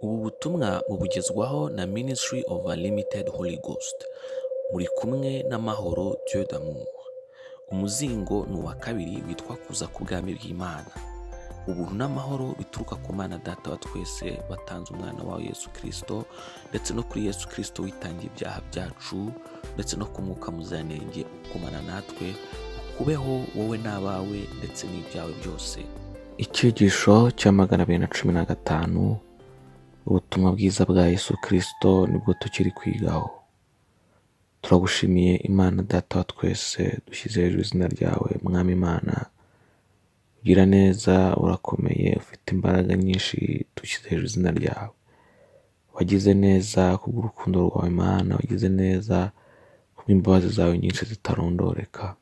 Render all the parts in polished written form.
Ubu butumwa mubugezwaho na Ministry of Unlimited Holy Ghost. Muri kumwe n'Amahoro Dieu d'amour. Umuzingo ni uwa kabiri witwa Kuza k'Ubwami bw'Imana. Ubuntu n'amahoro bituruka ku Mana Data wa twese watanze umwana wawe Yesu Kirisito, ndetse no kuri Yesu Kirisito witangiye ibyaha byacu, ndetse no ku Mwuka Muziranenge ukumana natwe, ukubeho wowe n'abawe ndetse n'ibyawe byose. Icyigisho cya 215, ubutumwa bwiza bwa Yesu Kirisito nibwo tukiri kwigaho. Turagushimiye Imana Data wa twese, dushyize hejuru izina ryawe Mwami Imana, ugira neza, urakomeye, ufite imbaraga nyinshi, dushyize hejuru izina ryawe. Wagize neza kubw'urukundo rwawe Mana, wagize neza kubw'imbabazi zawe nyinshi zitarondoreka,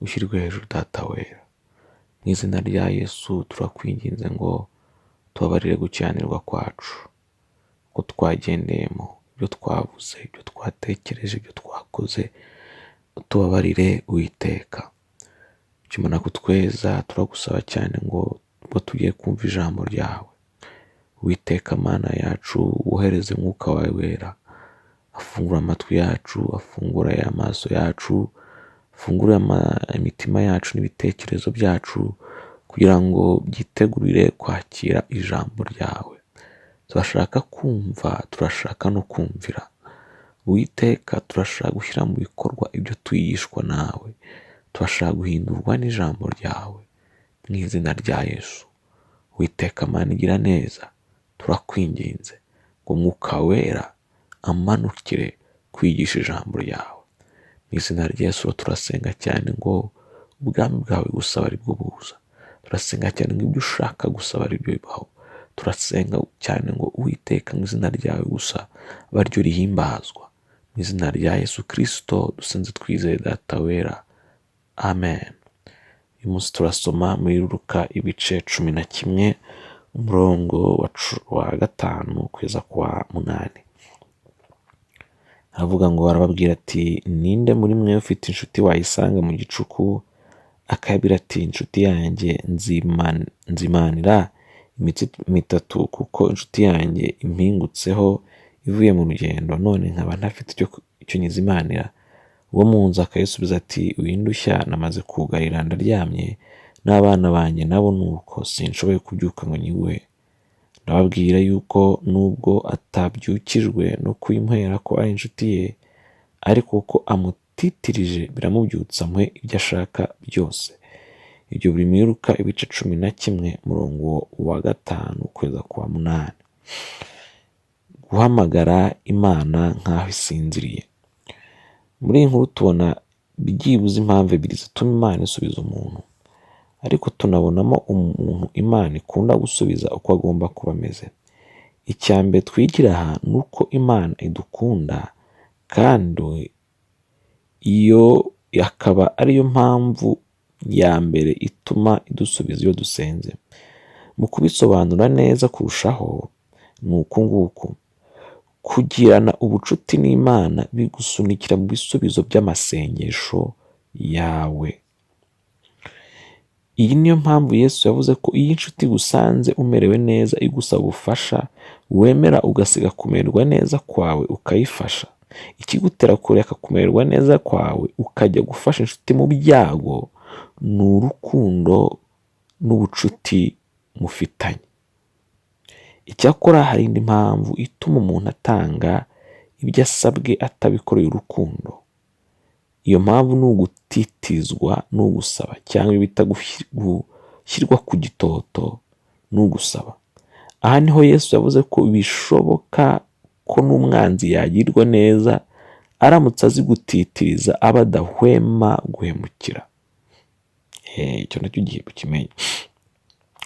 ushyirwe hejuru Data wera. Mu izina rya Yesu turakwinginze ngo tubabarire gukiranirwa kwacu, ko twagendeyemo, ibyo twavuze, ibyo twatekereje, ibyo twakoze, utubabarire Uwiteka. Ukimara kutweza turagusaba cyane ngo ubwo tugiye kumva ijambo ryawe, Uwiteka Mana yacu, wohereze Umwuka wawe wera, afungure amatwi yacu, afungure amaso yacu, afungure imitima yacu n'ibitekerezo byacu, kugira ngo byitegurire kwakira ijambo ryawe. Turashaka kumva, turashaka no kumvira. Uwiteka, turashaka gushyira mu bikorwa ibyo twigishwa nawe. Turashaka guhindurwa n'ijambo ryawe. Mu izina rya Yesu. Uwiteka Mana igira neza, turakwinginze ngo Umwuka wera amanukire kwigisha ijambo ryawe. Mu izina rya Yesu turasenga cyane ngo ubwami bwawe gusa ari bwo buza. Turasenga cyane ngo ibyo ushaka gusa ari byo bibaho. Turasenga cyane ngo Uwiteka mu izina ryawe gusa abe ariryo rihimbazwa. Mu izina rya Yesu Kirisito dusenze twizeye Data wera. Amen. Uyu munsi turasoma muri Luka ibice 11 umurongo wa 5 kugeza ku wa 8. Aravuga ngo arababwira ati, ninde muri mwe ufite inshuti wayisanga mu gicuku, akabwira ati, inshuti yanjye nzimanira imitsi mitatu, kuko inshuti yanjye impingutseho ivuye mu rugendo, none nkaba ntafite icyo nyizimanira. Uwo mu nzu akayisubiza ati, windushya, namaze kugarira ndaryamye, n'abana banjye nabo nuko, sinshoboye kubyuka ngo nyiguhe. Ndababwira yuko nubwo atabyukijwe no kuyimuhera ko ari inshuti ye, ariko kuko amutitirije biramubyutsa amuhe ibyo ashaka byose. Ibyo biri muri Luka ibice 11 umurongo wa 5 kugeza ku wa 8. Guhamagara Imana nk'aho isinziriye. Muri iyi nkuru tubona byibuze impamvu ebyiri zituma Imana isubiza umuntu, ariko tunabonamo umuntu Imana ikunda gusubiza uko agomba kuba ameze. Icya mbere twigira aha ni uko Imana idukunda, kandi iyo akaba ariyo mpamvu ya mbere ituma idusubiza iyo dusenze. Mu kubisobanura neza kurushaho ni uku nguku: kugirana ubucuti n'Imana bigusunikira mu bisubizo by'amasengesho yawe. Iyi niyo mpamvu Yesu yavuze ko iyo inshuti igusanze umerewe neza igusaba ubufasha, wemera ugasiga kumererwa neza kwawe ukayifasha. Ikigutera kureka kumererwa neza kwawe ukajya gufasha inshuti mu byago ni urukundo n'ubucuti mufitanye. Icyakora hari indi mpamvu ituma umuntu atanga ibyo asabwe atabikoreye urukundo. Iyo mpamvu ni ugutitizwa n'ugusaba, cyangwa bita gushyirwa ku gitoto n'ugusaba. Aha niho Yesu yavuze ko bishoboka ko n'umwanzi yagirwa neza aramutse azi gutitiriza aba adahwema guhemukira. Icyo nacyo ugiye kukimenya.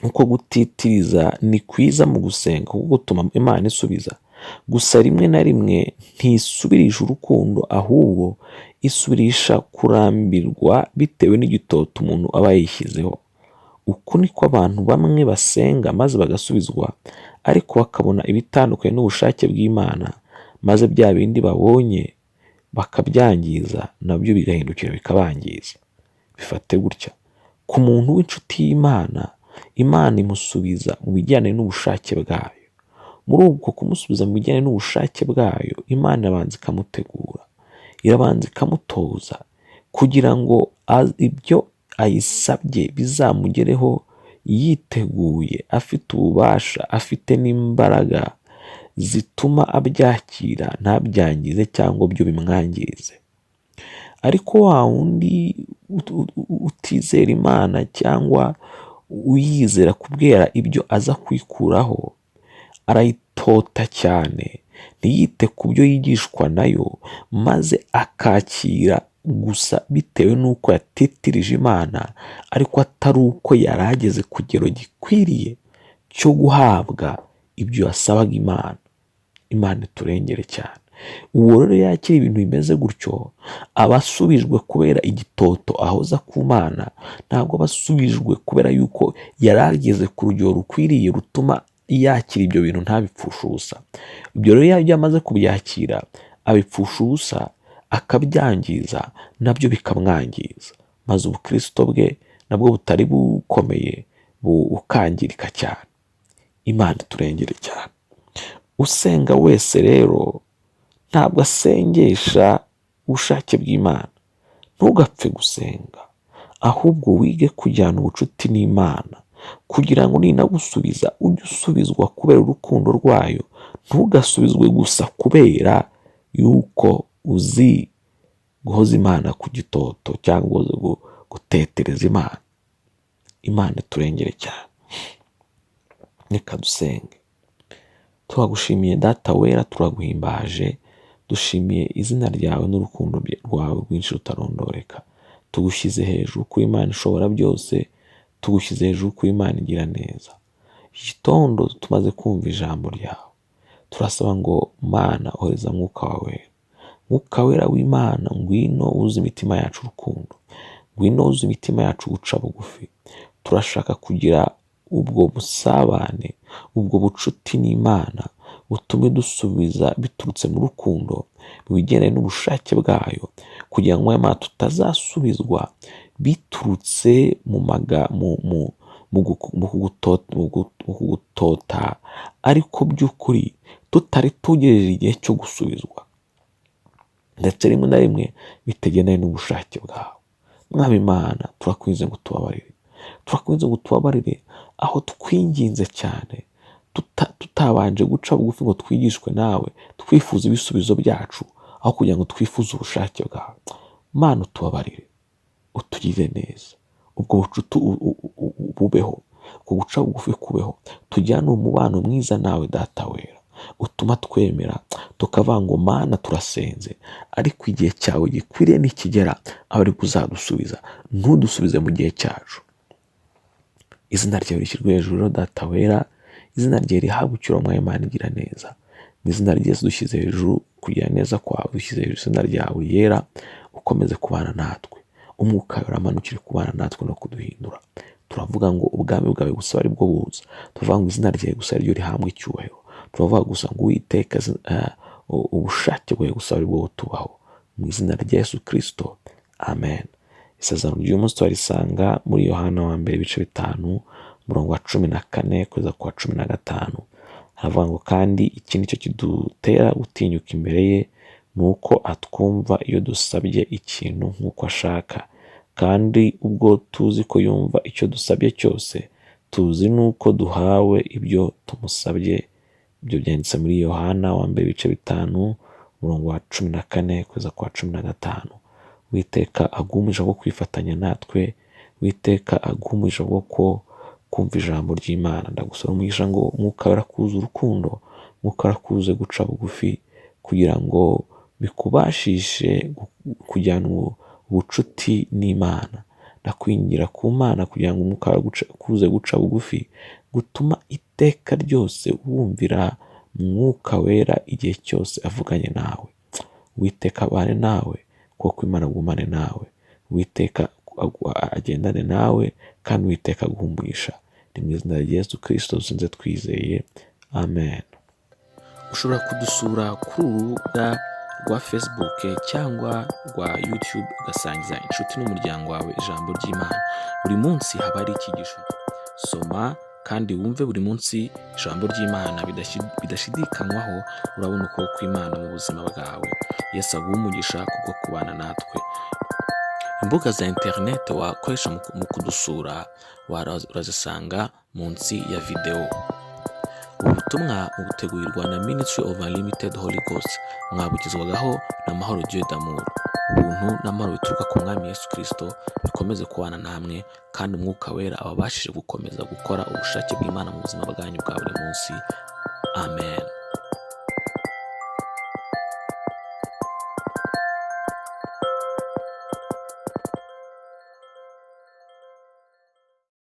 Uko gutitiriza ni kwiza mu gusenga kuko gutuma Imana isubiza. Gusa rimwe na rimwe ntisubirisha urukundo, ahubwo isubirisha kurambirwa bitewe n'igitoto umuntu aba yishyizeho. Uku niko abantu bamwe basenga maze bagasubizwa, ariko bakabona ibitandukanye n'ubushake bw'Imana, maze bya bindi babonye bakabyangiza, nabyo bigahindukira bikabangiza. Bifate gutya: ku muntu w'inshuti y'Imana, Imana imusubiza mu bijyanye n'ubushake bwayo. Muri ubwo kumusubiza mu bijyanye n'ubushake bwayo, Imana irabanza ikamutegura, irabanza ikamutoza kugira ngo ibyo ayisabye bizamugereho yiteguye, afite ububasha, afite n'imbaraga zituma abyakira ntabyangize cyangwa byo bimwangize. Ariko wa wundi utizera Imana cyangwa uyizera kubwira ibyo aza kwikuraho, arayitota cyane, ntiyite ku byo yigishwa nayo, maze akakira gusa bitewe n'uko yatitirije Imana, ariko atari uko yari ageze ku kigero gikwiriye cyo guhabwa ibyo yasabaga Imana. Imana iturengere cyane. Uwo rero yakira ibintu bimeze gutyo, aba asubijwe kubera igitoto ahoza ku Mana, ntabwo aba asubijwe kubera yuko yari ageze ku rugero rukwiriye rutuma yakira ibyo bintu ntabipfushe ubusa. Ibyo rero iyo amaze kubyakira abipfusha ubusa, akabyangiza, nabyo bikamwangiza, maze ubukristo bwe nabwo butari bukomeye bukangirika cyane. Imana iturengere cyane. Usenga wese rero ntabwo asengesha ubushake bw'Imana. Ntugapfe gusenga, ahubwo wige kujyana ubucuti n'Imana, kugira ngo ninagusubiza ujye usubizwa kubera urukundo rwayo, ntugasubizwe gusa kubera yuko uzi guhoza Imana ku gitoto cyangwa gutetereza Imana. Imana iturengere cyane. Reka dusenge. Turagushimiye Data wera, turaguhimbaje, dushimiye izina ryawe n'urukundo rwawe rwinshi rutarondoreka. Tugushyize hejuru kuri Imana ishobora byose, tugushyize hejuru kuri Imana igira neza. Iki gitondo tumaze kumva ijambo ryawe, turasaba ngo Mana ohereza Mwuka wawe, Mwuka wera w'Imana, ngwino wuzuze imitima yacu urukundo, ngwino wuzuze imitima yacu guca bugufi. Turashaka kugira ubwo busabane, ubwo bucuti n'Imana butume dusubiza biturutse mu rukundo, mu bigendanye n'ubushake bwayo, kugira ngo Imana tutazasubizwa biturutse mu kugutota, ariko by'ukuri tutari tugejeje igihe cyo gusubizwa, ndetse rimwe na rimwe bitagendanye n'ubushake bwawe. Mwami Imana, turakwinginze ngo tubabarire, turakwinginze ngo tubabarire aho twinginze cyane tutabanje guca bugufi ngo twigishwe nawe, twifuza ibisubizo byacu aho kugira ngo twifuze ubushake bwawe. Mana utubabarire, utugirire neza, ubwo bucuti bubeho, ubwo guca bugufi kubeho, tujyane umubano mwiza nawe Data wera, utuma twemera tukavuga ngo Mana turasenze, ariko igihe cyawe gikwiriye nikigera abe aribwo uzadusubiza, ntudusubize mu gihe cyacu. Izina ryawe rishyirwe hejuru Data wera, izina ryawe rihabwe icyubahiro Mwami Imana igira neza. Mu izina rya Yesu dushyize hejuru kugira neza kwawe, dushyize hejuru izina ryawe ryera, ukomeze kubana natwe. Umwuka wawe uramanukire kubana natwe no kuduhindura. Turavuga ngo ubwami bwawe gusa ari bwo buza, turavuga ngo izina ryawe gusa ari ryo rihabwa icyubahiro, turavuga gusa ngo Uwiteka ubushake bwawe gusa ari bwo butubaho. Mu izina rya Yesu Kristo, amen. Isezerano ry'uyu munsi turarisanga muri Yohana wa mbere ibice 5 umurongo wa 14 kugeza ku wa 15. Haravuga ngo kandi iki nicyo kidutera gutinyuka imbere ye, ni uko atwumva iyo dusabye ikintu nk'uko ashaka, kandi ubwo tuzi ko yumva icyo dusabye cyose, tuzi n'uko duhawe ibyo tumusabye. Ibyo byanditse muri Yohana wa mbere ibice 5 umurongo wa 14 kugeza ku wa 15. Uwiteka aguhe umugisha wo kwifatanya natwe, Uwiteka aguhe umugisha wo kumva ijambo ry'Imana. Ndagusaba umugisha ngo Umwuka wera akuze urukundo, Umwuka wera akuze guca bugufi, kugira ngo bikubashishe kujyana ubucuti n'Imana. Ndakwingingira ku Mana kugira ngo Umwuka wera akuze guca bugufi, gutuma iteka ryose wumvira Mwuka wera igihe cyose avuganye nawe. Uwiteka abane nawe, kuko Imana agumane nawe. Uwiteka agendane nawe, kandi Uwiteka aguhe umugisha. Ni mu izina rya Yesu Kristo dusenze twizeye, amen. Ushobora kudusura kuri uru rubuga rwa Facebook cyangwa rwa YouTube, ugasangiza inshuti n'umuryango wawe ijambo ry'Imana. Buri munsi haba hari icyigisho. Soma, Kandi wumve buri munsi ijambo ry'Imana bidashidikanywaho, urabona ukuboko kw'Imana mu buzima bwawe. Yesu aguhe umugisha kubwo kubana natwe. Imbuga za interineti wakoresha mu kudusura urazisanga munsi ya videwo. Ubu butumwa butegurirwa na Ministry of Unlimited Holy Ghost, mwabugezwagaho na Mahoro Dieu d'Amour. Ubuntu n'amahoro bituruka ku Mwami Yesu Kristo bikomeze kubana namwe, kandi Umwuka Wera ababashije gukomeza gukora ubushake bw'Imana mu buzima bwanyu bwa buri munsi. Amen.